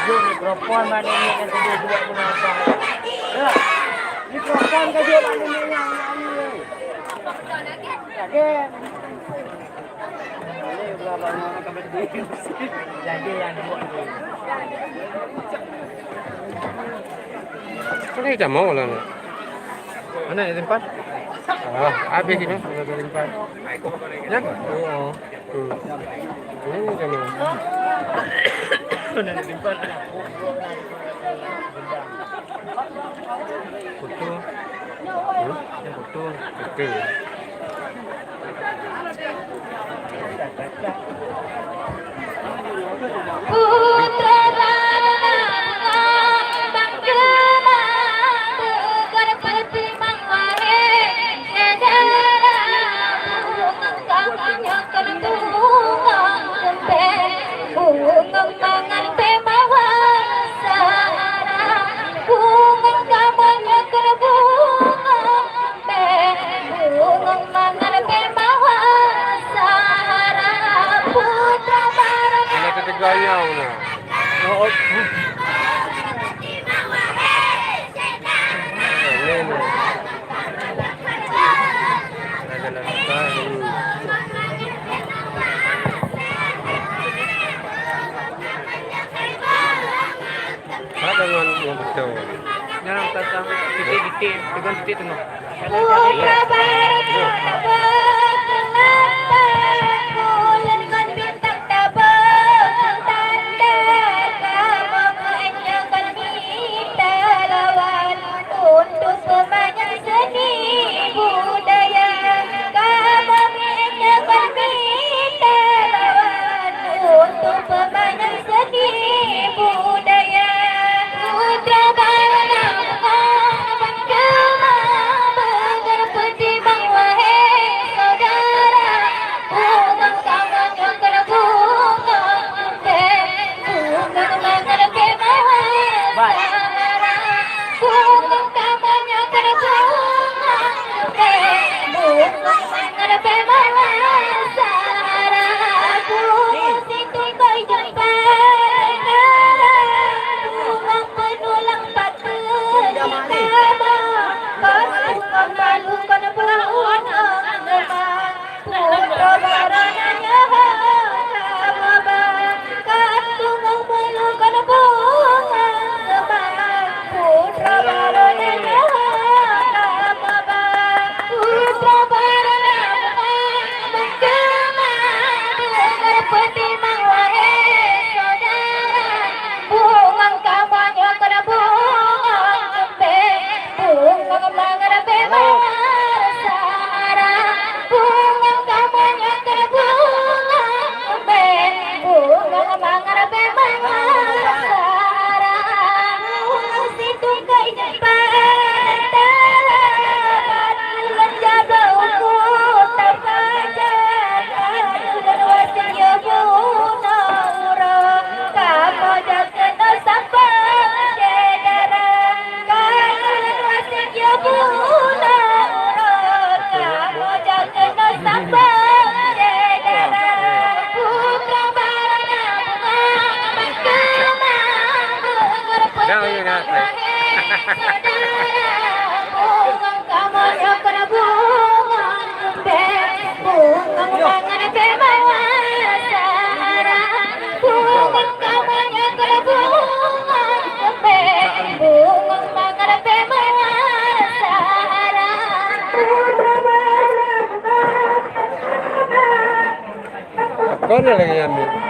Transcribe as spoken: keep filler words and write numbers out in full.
Mikrofon mana ni yang kedua-dua pun nampak. Ya. Mikrofon ka jeuet anu ni nyang, nyang ni. Lagèe. Boleh dah mau lah ni. Mana yang simpan? Ah, habis ini. Mana yang simpan? Ya? Oh. Hmm. Ini kan. Mana yang simpan? Foto. Hmm? Foto. Foto. Hana teuteugah nyang na. Oh, oh. Amin. Raja Lata, hmm. Ka deungon nyang beutôi. Nyan tata titik-titik, titik teungoh. Untuk pemanyang seni budaya, kamoe meuingat mita lawan. Untuk pemanyang seni budaya, putra bangsa bangsa, beungoh peutimang, wahé saudara. Bungong kamoe nyoe keuneuk bungong, bungong mangat beubawa sahara. Bungong kamoe nyoe keuneuk bungong, bungong mangat beubawa sahara. Bungong situ koi jumpa negara, bungong peunulang pakeue jitama. Kon bungong malu kon bungong leumah. Putroe barô nyoe kamoe ba, kon bungong malu kon bungong leumah. Putroe barô nyoe kamoe ba, putroe barô nyoe kamoe ba. Beungoh peutimang, wahé saudara, bungong kamoe nyoe kon bungong leumah. Bungong mangat beubawa sahara, bungong kamoe nyoe keuneuk bungong, bungong mangat beubawa sahara. Bungong situ koi jumpa tala, ban ulôn jaga uku tapajan, ban ulôn wasiet yue bunoe uroe, kamoe jak keunoe sambông syedara. Dah, ya, dah. Kon lagèe nyan.